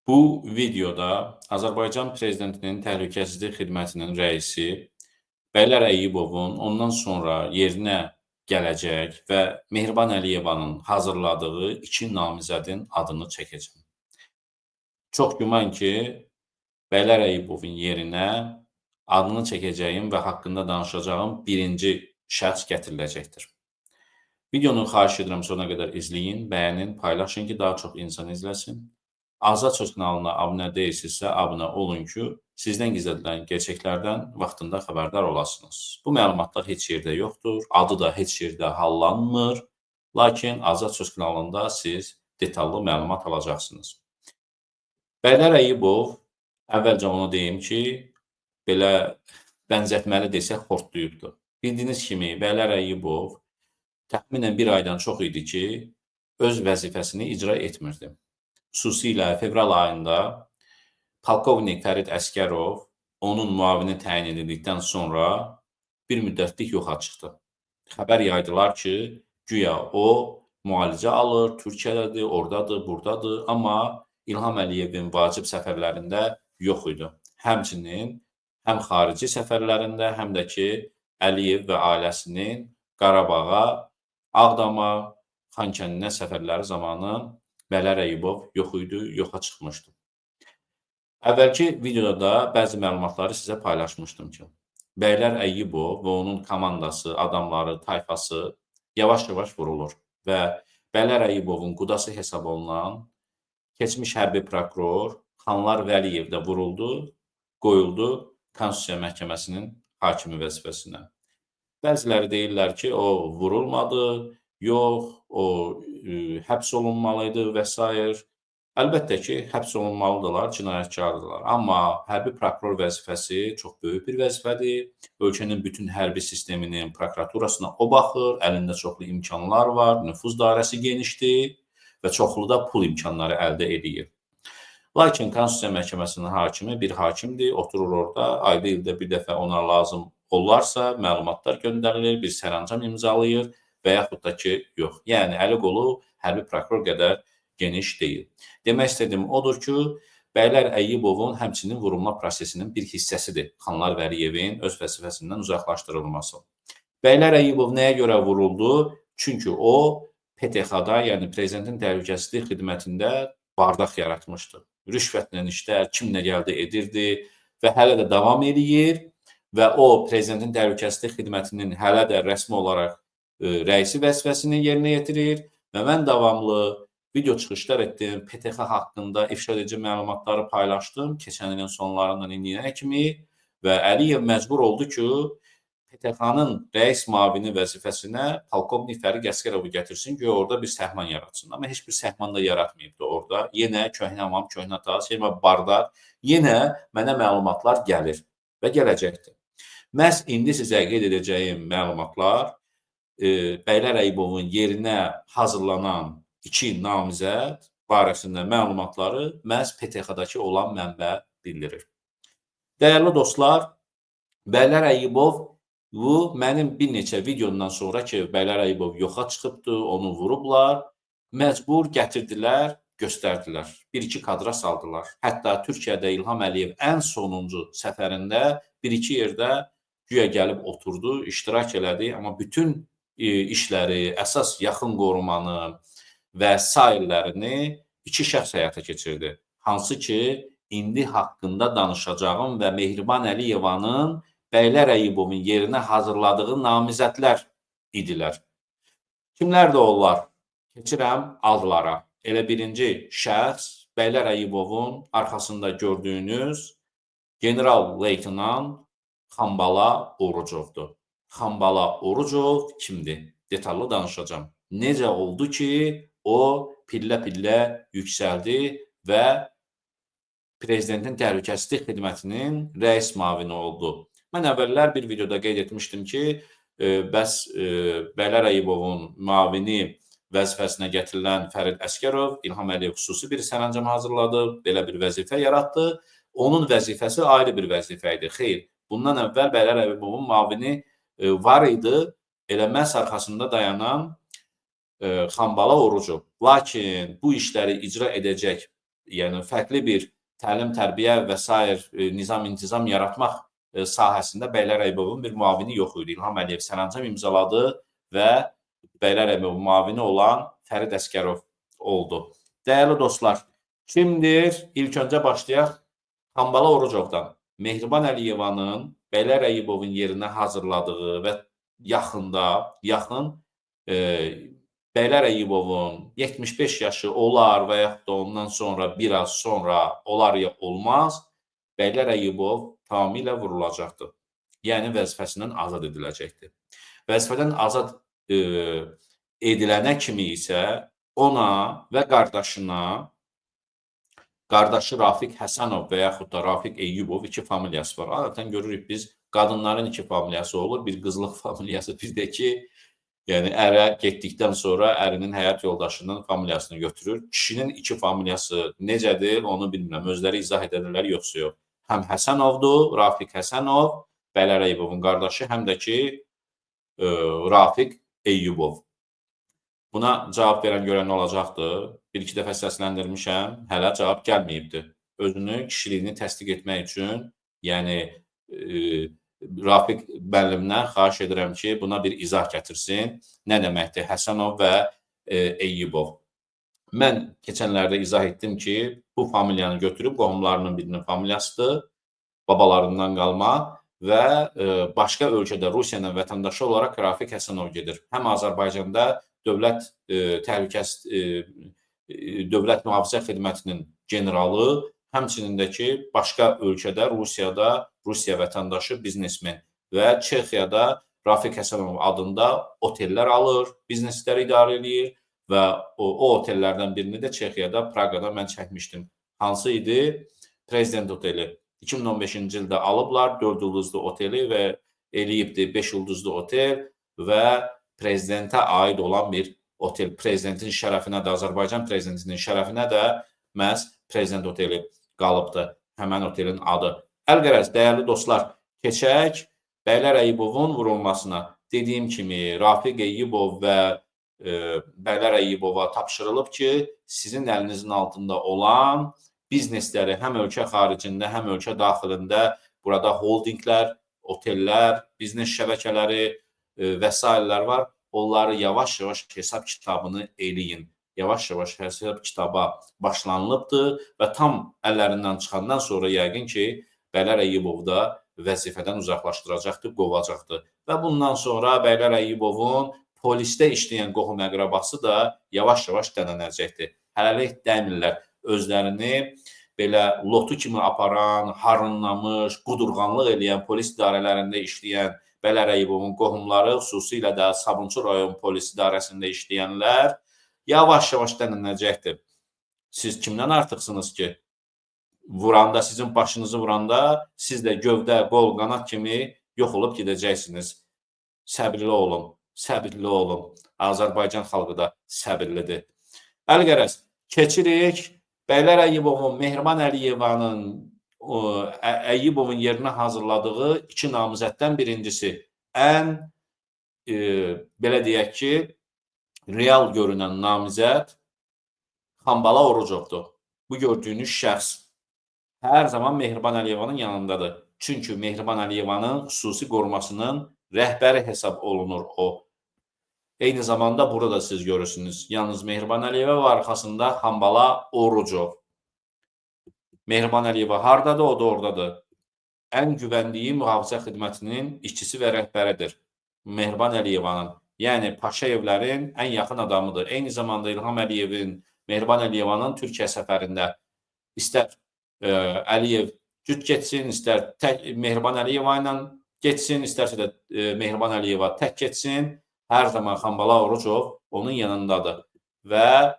Bu videoda Azərbaycan Prezidentinin Təhlükəsizlik Xidmətinin rəisi Bəylər Əyyubovun ondan sonra yerinə gələcək və Mehriban Əliyevanın hazırladığı iki namizədin adını çəkəcəm. Çox güman ki, Bəylər Əyyubovun yerinə adını çəkəcəyim və haqqında danışacağım birinci şəxs gətiriləcəkdir. Videonu xahiş edirəm sonuna qədər izləyin, bəyənin, paylaşın ki, daha çox insan izləsin. Azad Söz kanalına abunə deyilsinizsə, abunə olun ki, sizdən gizlədilən gerçəklərdən vaxtında xəbərdar olasınız. Bu məlumatlar heç yerdə yoxdur, adı da heç yerdə hallanmır. Lakin Azad Söz kanalında siz detallı məlumat alacaqsınız. Bəylər Əyyubov, əvvəlcə onu deyim ki, belə bənzətməli desək xortlayıbdır. Bildiyiniz kimi Bəylər Əyyubov təxminən bir aydan çox idi ki, öz vəzifəsini icra etmirdi. Xüsusilə fevral ayında polkovnik Fərid Əsgərov onun müavini təyin edildikdən sonra bir müddətlik yoxa çıxdı. Xəbər yaydılar ki, güya o müalicə alır, Türkiyədədir, ordadır, burdadır, amma İlham Əliyevin vacib səfərlərində yox idi. Həmçinin həm xarici səfərlərində, həm də ki, Əliyev və ailəsinin Qarabağa, Ağdama, Xankəndinə səfərləri zamanı Bəylər Əyyubov yox idi, yoxa çıxmışdı. Əvvəlki videoda da bəzi məlumatları sizə paylaşmışdım ki, Bəylər Əyyubov və onun komandası, adamları, tayfası yavaş-yavaş vurulur və Bəylər Əyyubovun qudası hesab olunan keçmiş hərbi prokuror Xanlar Vəliyev də vuruldu, qoyuldu Konstitusiya Məhkəməsinin hakimi vəzifəsinə. Bəziləri deyirlər ki, o vurulmadı, yox, o həbs olunmalı idi və sair. Əlbəttə ki, həbs olunmalıdırlar, cinayətkardırlar. Amma hərbi prokuror vəzifəsi çox böyük bir vəzifədir. Ölkənin bütün hərbi sisteminin prokuraturasına o baxır, əlində çoxlu imkanlar var, nüfuz dairəsi genişdir və çoxlu da pul imkanları əldə edir. Lakin Konstitusiya Məhkəməsinin hakimi bir hakimdir, oturur orada, ayda ildə bir dəfə ona lazım olarsa məlumatlar göndərilir, bir sərəncam imzalayır və yaxud da ki, yox. Yəni əli qolu hərbi prokuror qədər geniş deyil. Demək istədiyim odur ki, Bəylər Əyyubovun həmçinin vurulma prosesinin bir hissəsidir. Xanlar Vəliyevin öz vəzifəsindən uzaqlaşdırılması. Bəylər Əyyubov nəyə görə vuruldu? Çünki o PTX-da, yəni Prezidentin Təhlükəsizlik Xidmətində bardaq yaratmışdı. Rüşvətlə işlər, kim nə gəldi edirdi və hələ də davam eləyir və o Prezidentin Təhlükəsizlik Xidmətinin hələ də rəsmi olaraq rəisi vəzifəsini yerinə yetirir və mən davamlı video çıxışlar etdim, PTX haqqında ifşa edici məlumatları paylaşdım keçən ilin sonlarından indiyənə kimi və Əliyev məcbur oldu ki, PTX-nın rəis müavini vəzifəsinə polkovnik Fərid Əsgərovu gətirsin, güya orada bir səhman yaratsın. Amma heç bir səhman da yaratmayıbdı orada. Yenə köhnə hamam, köhnə tas, yenə bardaq, yenə mənə məlumatlar gəlir və gələcəkdir. Məhz indi sizə qeyd edəcəyim məlumatlar Bəylər Əyyubovun yerinə hazırlanan iki namizəd barəsində məlumatları məhz PTX-dakı olan mənbə bildirir. Dəyərli dostlar, Bəylər Əyyubov bu mənim bir neçə videomdan sonra ki, Bəylər Əyyubov yoxa çıxıbdı, onu vurublar, məcbur gətirdilər, göstərdilər. Bir-iki kadra saldılar. Hətta Türkiyədə İlham Əliyev ən sonuncu səfərində bir-iki yerdə güya gəlib oturdu, iştirak elədi, amma bütün işləri, əsas yaxın qorumanı və sairlərini iki şəxs həyata keçirdi. Hansı ki, indi haqqında danışacağım və Mehriban Əliyevanın Bəylər Əyyubovun yerinə hazırladığı namizədlər idilər. Kimlərdir onlar? Keçirəm adlara. Elə birinci şəxs Bəylər Əyyubovun arxasında gördüyünüz general-leytenant Xanbala Orucovdur. Xanbala Orucov kimdir? Detallı danışacağam. Necə oldu ki, o pillə-pillə yüksəldi və Prezidentin Təhlükəsizlik Xidmətinin rəis müavini oldu. Mən əvvəllər bir videoda qeyd etmişdim ki, bəs Bəylər Əyyubovun müavini vəzifəsinə gətirilən Fərid Əsgərov İlham Əliyev xüsusi bir sərəncam hazırladı, belə bir vəzifə yaratdı. Onun vəzifəsi ayrı bir vəzifə idi. Xeyr, bundan əvvəl Bəylər Əyyubovun müavini var idi. Elə məhz arxasında dayanan Xanbala Orucov. Lakin bu işləri icra edəcək yəni fərqli bir təlim, tərbiyə və sair nizam-intizam yaratmaq sahəsində Bəylər Əyubovun bir müavini yox idi. İlham Əliyev sərəncam imzaladı və Bəylər Əyubovun müavini olan Fərid Əsgərov oldu. Dəyərli dostlar, kimdir? İlk öncə başlayaq Hambala Orucovdan. Mehriban Əliyevanın Bəylər Əyubovun yerinə hazırladığı və yaxın Bəylər Əyubovun 75 yaşı olar və yaxud da ondan sonra biraz sonra olar ya olmaz, Bəylər Əyubov tamamilə vurulacaqdır. Yəni vəzifəsindən azad ediləcəkdir. Vəzifədən azad edilənə kimi isə ona və qardaşına, qardaşı Rafiq Həsənov və yaxud da Rafiq Eyyubov, iki familiyası var. Adətən görürük biz, qadınların iki familiyası olur. Bir qızlıq familiyası, bir də ki, yəni ərə getdikdən sonra ərinin həyat yoldaşının familiyasını götürür. Kişinin iki familiyası necədir, onu bilmirəm. Özləri izah edərlər, yoxsa yox. Həm Həsənovdur, Rafiq Həsənov, Bəylər Əyubovun qardaşı, həm də ki, Rafiq Eyyubov. Buna cavab verən görən olacaqdır. Bir-iki dəfə səsləndirmişəm, hələ cavab gəlməyibdir. Özünü, kişiliyini təsdiq etmək üçün, yəni Rafiq müəllimdən xahiş edirəm ki, buna bir izah gətirsin. Nə deməkdir Həsənov və Eyyubov? Mən keçənlərdə izah etdim ki, bu familiyanı götürüb qohumlarının birinin familiyasıdır, babalarından qalma və başqa ölkədə Rusiyanın vətəndaşı olaraq Rafiq Həsənov gedir. Həm Azərbaycanda dövlət dövlət mühafizə xidmətinin generalı, həmçinin də ki, başqa ölkədə, Rusiyada, Rusiya vətəndaşı, biznesmen və Çexiyada Rafiq Həsənov adında otellər alır, biznesləri idarə eləyir və o otellərdən birini də Çexiyada, Praqada mən çəkmişdim. Hansı idi? Prezident oteli. 2015-ci ildə alıblar 4 ulduzlu oteli və eləyibdi 5 ulduzlu otel və prezidentə aid olan bir otel. Prezidentin şərəfinə də, Azərbaycan prezidentinin şərəfinə də məhz Prezident oteli qalıbdı. Həmən otelin adı. Əlqərəz, dəyərli dostlar, keçək Bəylər Əyubovun vurulmasına. Dediyim kimi, Rafiq Eyyubov və Bəylər Əyubova tapşırılıb ki, sizin əlinizin altında olan biznesləri həm ölkə xaricində, həm ölkə daxilində, burada holdinglər, otellər, biznes şəbəkələri və sairələr var. Onları yavaş-yavaş hesab kitabını eləyin. Yavaş-yavaş hesab kitaba başlanılıbdır və tam əllərindən çıxandan sonra yəqin ki, Bəylər Əyubov da vəzifədən uzaqlaşdıracaqdır, qovacaqdır. Və bundan sonra Bəylər Əyubovun polisdə işləyən qohum əqrabası da yavaş-yavaş dənənəcəkdir. Hələlik dəmirlər özlərini belə lotu kimi aparan, harınlamış, qudurğanlıq eləyən polis idarələrində işləyən Bəylər Əyubovun qohumları, xüsusilə də Sabunçu rayon polis idarəsində işləyənlər yavaş-yavaş dənənəcəkdir. Siz kimdən artıqsınız ki? Vuranda, sizin başınızı vuranda siz də gövdə, qol, qanad kimi yox olub gedəcəksiniz. Səbirli olun, səbirli olun. Azərbaycan xalqı da səbirlidir. Əlqərəz, keçirik Bəylər Əyubovun, Mehriban Əliyevanın, Əyubovun yerinə hazırladığı iki namizəddən birincisi. Ən, belə deyək ki, real görünən namizəd Xambala Orucovdur. Bu gördüyünüz şəxs hər zaman Mehriban Əliyevanın yanındadır. Çünki Mehriban Əliyevanın xüsusi qorumasının rəhbəri hesab olunur o. Eyni zamanda burada da siz görürsünüz. Yalnız Mehriban Əliyeva və arxasında Xambala Orucov. Mehriban Əliyeva hardadır? O da oradadır. Ən güvəndiyi mühafizə xidmətinin işçisi və rəhbəridir. Mehriban Əliyevanın, yəni Paşayevlərin ən yaxın adamıdır. Eyni zamanda İlham Əliyevin, Mehriban Əliyevanın Türkiyə səfərində istər Əliyev cüt getsin, istər tək Mehriban Əliyeva ilə getsin, istərsə də Mehriban Əliyeva tək getsin, hər zaman Xambala Orucov onun yanındadır və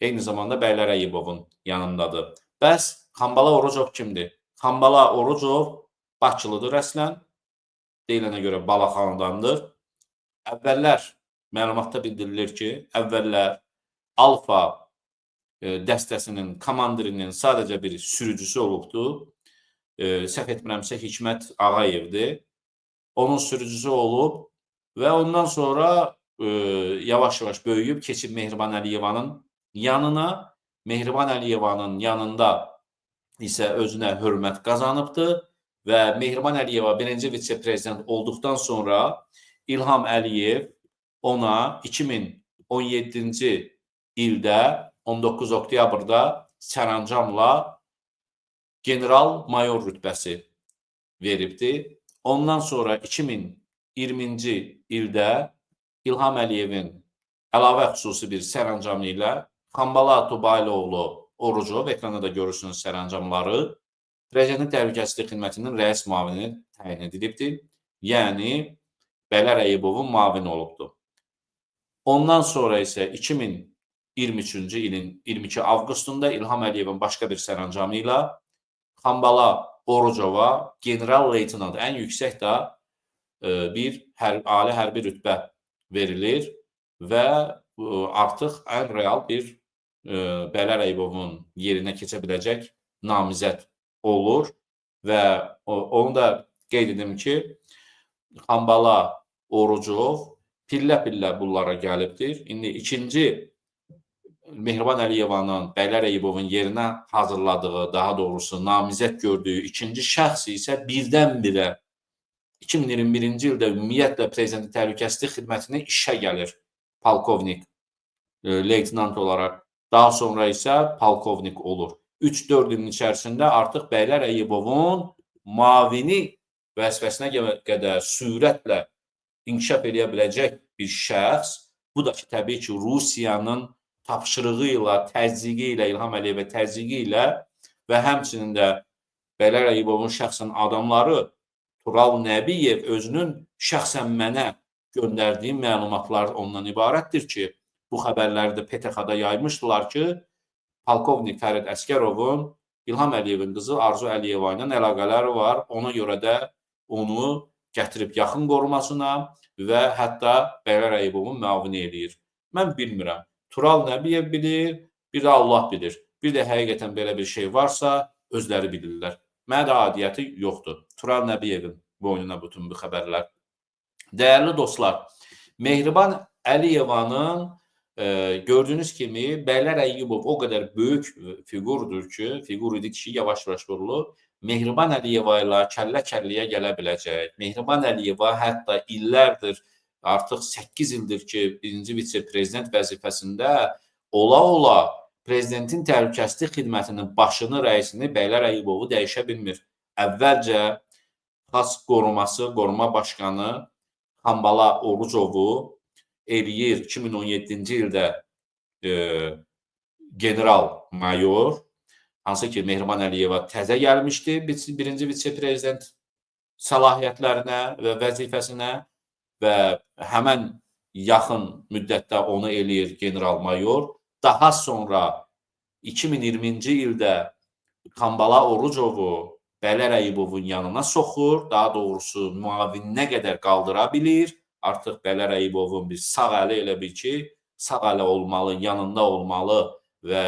eyni zamanda Bəylər Əyubovun yanındadır. Bəs Xambala Orucov kimdir? Xambala Orucov Bakılıdır əslən. Deyilənə görə Balaxanıdandır. Əvvəllər məlumatda bildirilir ki, əvvəllər Alfa dəstəsinin komandirinin sadəcə bir sürücüsü olubdu. Səhv etmirəmsə Hikmət Ağayevdir. Onun sürücüsü olub və ondan sonra yavaş-yavaş böyüyüb keçib Mehriban Əliyevanın yanına Mehriban Əliyevanın yanında isə özünə hörmət qazanıbdır və Mehriban Əliyeva birinci vitse-prezident olduqdan sonra İlham Əliyev ona 2017-ci ildə 19 oktyabrda sərəncamla general-mayor rütbəsi veribdi. Ondan sonra 2020-ci ildə İlham Əliyevin əlavə xüsusi bir sərəncamı ilə Xambala Tubayloğlu Orucov, ekranda da görürsünüz sərəncamları, Prezidentin Təhlükəsizlik Xidmətinin rəis müavini təyin edilibdir. Yəni, Bəylər Əyyubovun müavini olubdur. Ondan sonra isə 2023-cü ilin 22 avqustunda İlham Əliyevin başqa bir sərəncamı ilə Xambala Orucova general-leytenant, ən yüksək də bir ali hərbi rütbə verilir və artıq ən real bir Bəylər Əyyubovun yerinə keçə biləcək namizəd olur və onu da qeyd edim ki, Xambala Orucov pillə-pillə bunlara gəlibdir. İndi ikinci Mehriban Əliyevanın Bəylər Əyyubovun yerinə hazırladığı, daha doğrusu namizəd gördüyü ikinci şəxs isə birdən-birə 2021-ci ildə ümumiyyətlə Prezidentin Təhlükəsizlik Xidmətinə işə gəlir polkovnik, leytenant olaraq. Daha sonra isə polkovnik olur. 3-4 ilin içərisində artıq Bəylər Əyyubovun mavini vəzifəsinə qədər sürətlə inkişaf eləyə biləcək bir şəxs. Bu da ki, təbii ki, Rusiyanın tapşırığı ilə, təzyiqi ilə, İlham Əliyevə təzyiqi ilə və həmçinin də Bəylər Əyyubovun şəxsən adamları Tural Nəbiyev özünün şəxsən mənə göndərdiyi məlumatlar ondan ibarətdir ki, bu xəbərləri də PTX-da yaymışdılar ki, polkovnik Fərid Əsgərovun İlham Əliyevin qızı Arzu Əliyeva ilə əlaqələri var. Ona görə də onu gətirib yaxın qorumasına və hətta Bəylər Əyyubovun müavini eləyir. Mən bilmirəm. Tural Nəbiyev bilir, bir də Allah bilir. Bir də həqiqətən belə bir şey varsa, özləri bilirlər. Mənə də adiyyəti yoxdur. Tural Nəbiyevin boynuna bütün bu xəbərlər. Dəyərli dostlar, Mehriban Əliyevanın gördüyünüz kimi Bəylər Əyyubov o qədər böyük fiqurdur ki, fiqur idi ki, yavaş-yavaş vurulur. Mehriban Əliyeva ilə kəllə-kəlliyə gələ biləcək. Mehriban Əliyeva hətta illərdir, artıq 8 ildir ki, birinci vitse-prezident vəzifəsində ola-ola Prezidentin Təhlükəsizlik Xidmətinin başını, rəisini Bəylər Əyyubovu dəyişə bilmir. Əvvəlcə xas qoruması, qoruma başqanı Xambala Orucovu eləyir 2017-ci ildə general-mayor, hansı ki Mehriban Əliyeva təzə gəlmişdi birinci vitse-prezident səlahiyyətlərinə və vəzifəsinə və həmən yaxın müddətdə onu eləyir general-mayor. Daha sonra 2020-ci ildə Xambala Orucovu Bəylər Əyyubovun yanına soxur, daha doğrusu müavininə qədər qaldıra bilir. Artıq Bəylər Əyyubovun bir sağ əli elə bil ki, sağ əli olmalı, yanında olmalı və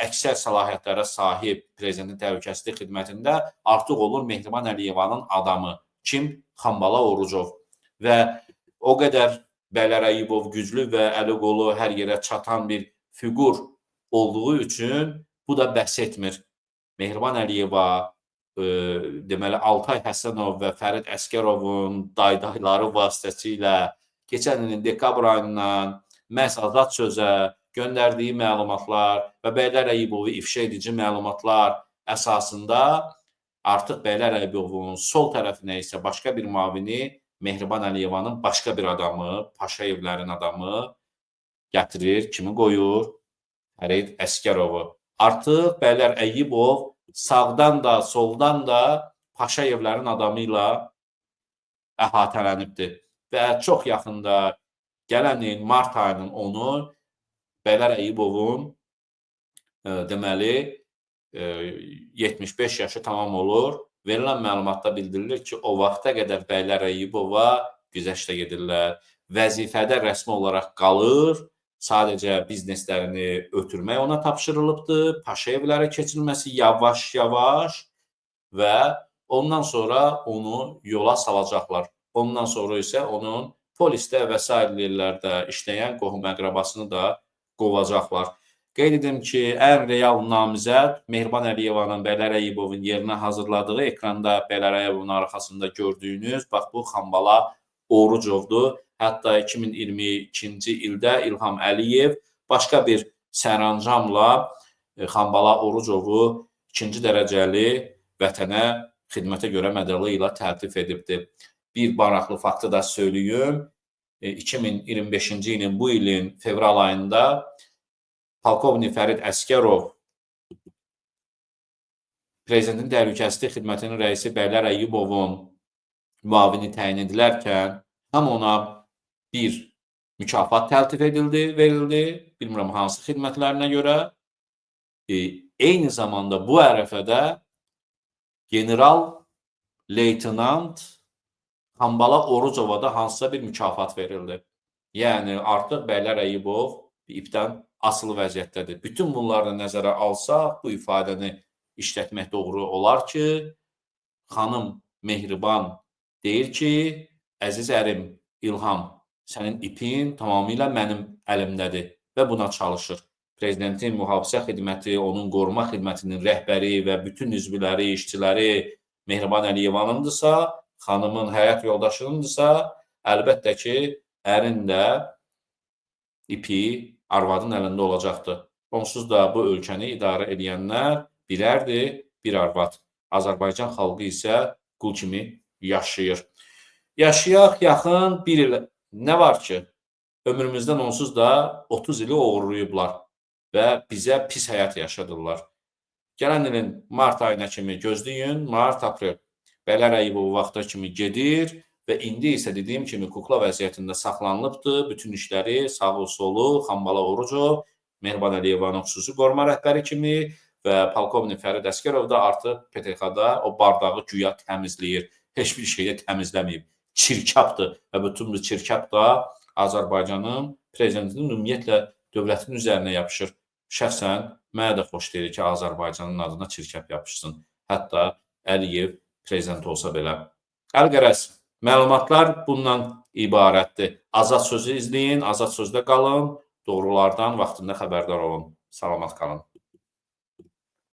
əksər səlahiyyətlərə sahib Prezidentin Təhlükəsizlik Xidmətində artıq olur Mehriban Əliyevanın adamı. Kim? Xambala Orucov. Və o qədər Bəylər Əyyubov güclü və əli qolu hər yerə çatan bir fiqur olduğu üçün bu da bəs etmir. Mehriban Əliyeva, deməli Altay Həsənov və Fərid Əsgərovun daydayları vasitəsilə keçən ilin dekabr ayından məhz Azad Sözə göndərdiyi məlumatlar və Bəylər Əyyubovu ifşa edici məlumatlar əsasında artıq Bəylər Əyyubovun sol tərəfinə isə başqa bir müavini Mehriban Əliyevanın başqa bir adamı, Paşayevlərin adamı gətirir, kimi qoyur? Fərid Əsgərovu. Artıq Bəylər Əyyubov sağdan da, soldan da Paşayevlərin adamı ilə əhatələnibdir. Və çox yaxında gələn il mart ayının 10-u Bəylər Əyyubovun deməli 75 yaşı tamam olur. Verilən məlumatda bildirilir ki, o vaxta qədər Bəylər Əyyubova güzəştə gedirlər. Vəzifədə rəsmi olaraq qalır. Sadəcə bizneslərini ötürmək ona tapşırılıbdır. Paşayevlərə keçirilməsi yavaş-yavaş və ondan sonra onu yola salacaqlar. Ondan sonra isə onun polisdə və sair yerlərdə işləyən qohum-əqrəbasını da qovacaqlar. Qeyd edim ki, ən real namizəd Mehriban Əliyevanın Bəylər Əyyubovun yerinə hazırladığı ekranda Bəylər Əyyubovun arxasında gördüyünüz, bax bu Xambala Orucovdur. Hətta 2022-ci ildə İlham Əliyev başqa bir sərəncamla Xambala Orucovu ikinci dərəcəli vətənə xidmətə görə medalı ilə təltif edibdir. Bir maraqlı faktı da söyləyim. 2025-ci ilin bu ilin fevral ayında Polkovnik Fərid Əsgərov Prezidentin Təhlükəsizlik Xidmətinin rəisi Bəylər Əyyubovun müavini təyin edilərkən həm ona bir mükafat təltif edildi, verildi, bilmirəm hansı xidmətlərinə görə. Eyni zamanda bu ərəfədə general leytenant Xambala Orucova da hansısa bir mükafat verildi. Yəni artıq Bəylər Əyyubov ipdən asılı vəziyyətdədir. Bütün bunları nəzərə alsaq, bu ifadəni işlətmək doğru olar ki, xanım Mehriban deyir ki, əziz ərim İlham, sənin ipin tamamilə mənim əlimdədir və buna çalışır. Prezidentin mühafizə xidməti, onun qoruma xidmətinin rəhbəri və bütün üzvləri, işçiləri Mehriban Əliyevanındısa, xanımın həyat yoldaşınındısa, əlbəttə ki, ərin də ipi arvadın əlində olacaqdır. Onsuz da bu ölkəni idarə edənlər birərdir, bir arvad. Azərbaycan xalqı isə qul kimi yaşayır. Yaşayaq yaxın bir il. Nə var ki, ömrümüzdən onsuz da 30 ili oğurlayıblar və bizə pis həyat yaşadırlar. Gələn ilin mart ayına kimi gözləyin, mart, aprel. Bəylər Əyyubov vaxta kimi gedir və indi isə dediyim kimi kukla vəziyyətində saxlanılıbdır. Bütün işləri sağı solu Xambala Orucov, Mehriban Əliyevanın xüsusi qoruma rəhbəri kimi və polkovnik Fərid Əsgərov da artıq PTK-da o bardağı güya təmizləyir. Heç bir şeydə təmizləməyib. Çirkabdır və bütün bu çirkab da Azərbaycanın prezidentinin ümumiyyətlə dövlətin üzərinə yapışır. Şəxsən mənə də xoş deyil ki, Azərbaycanın adına çirkab yapışsın. Hətta Əliyev prezident olsa belə. Əlqərəz, məlumatlar bundan ibarətdir. Azad Sözü izləyin, Azad Sözdə qalın, doğrulardan vaxtında xəbərdar olun. Salamat qalın.